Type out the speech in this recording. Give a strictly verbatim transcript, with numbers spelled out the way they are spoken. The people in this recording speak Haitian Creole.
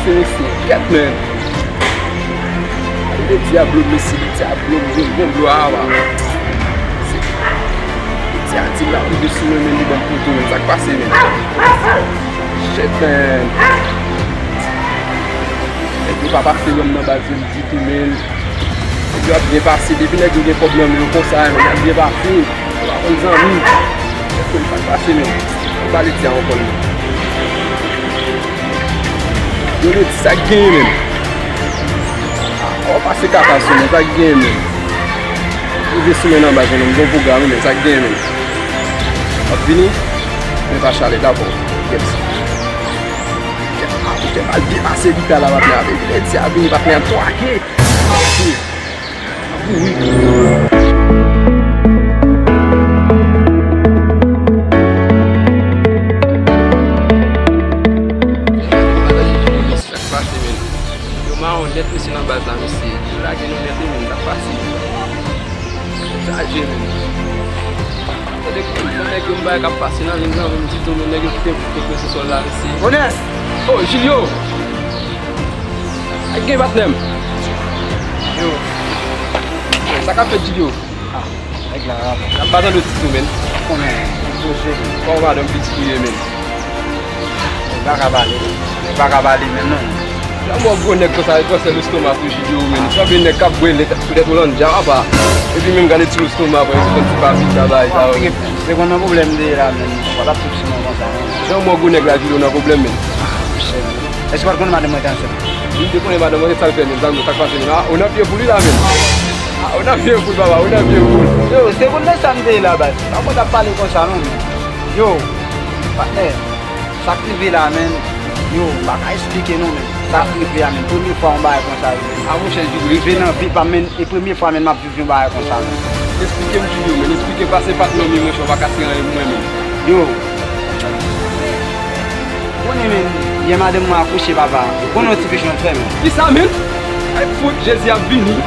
Mesye, kèt, men. Gade Dyablo, mesye, Dyablo, gwo, gwo, gwo, a, wa. Mesye, Dyablo la rive sou mwen, men li ban m poto, men sa k pase, men. Shit, man. Nèg yo pa pase wè m nan baz yo ditou, men. Nèg yo ap byen pase, depi nèg yo gen kòb nan men yo konsa, men y ap byen pase. Yo pa konn zanmi. Èske l pa pase menm? Ou pale di a ankò l menm. Yo le di sa k genyen menm. Ou pase kaka sou mwen, sa k genyen menm. Rive sou mwen nan baz mwen, m gon pwogram, men sa k genyen menm. W ap vini? Men pa chale, dakò. Yes. Kèt, a, ou te mal byen pase, li ta la, patnè, avè. Li di a vini, patnè, twake. Kouri. Yo mawon nèt, mesye, nan baz la, mesye. Yo lage nou nèt, men sa pase. Chaje, men. Tande, nèg yo, m bay k ap pase nan liy nan, men m di tou, men nèg yo kite m fout sou sòl la, mesye. Onès! Oh, Jilyo! Ak gen patnè m. Yo. Sa k ap fèt, Jilyo? Ah, nèg la rap. N ap bat an do ti tou, men. Konnen, m poze. Kòman madanm pitit ou ye, men? Nèg pa ka pale. Nèg pa ka pale menm, non. Jan mwen gwo nèg konsa, e twò sèl estoma tou, Jilyo, men. Sa vle nèg k ap bwele tèt pou tèt Hollande, dja, apa. Epi menm gade ti estoma, pran yon ti papi, sa bay, sa. Se konn nan pwoblèm de la, men. Pa t ap sou siman konsa, non. Jan mwen gwo nèg la, Jilyo, nan pwoblèm, men. Èske w pa t konnen madanm mwen te ansent? Wi, m te konnen madanm mwen, se sa l fè, men, zanmi, sa k pase, men. Ah, ou nan pye pou li la, men. Ah, ou nan pye pou l, papa, ou nan pye pou l. Yo, se konn nan sa m te ye la, baz. Pa konn ap pale konsa, non, men. Yo, patnè, sa k rive la, men. Yo, m pa ka eksplike, non, men. Sa k rive a, men. Premye fwa yon bagay konsa rive. Ah, monchè, Jilyo, rive nan vi pa m, men. E premye fwa, men, m ap viv yon bagay konsa, men. Eksplike m, Jilyo, men. Eksplike m, pase patnè w, men, monchè, ou pa kase anyen pou mwen, men. Yo. Konnen, men, yè madanm mwen akouche, papa. Ou konnen yon ti pichon l fè, men. Kisa, men? Ay, fout, Jezi ap vini.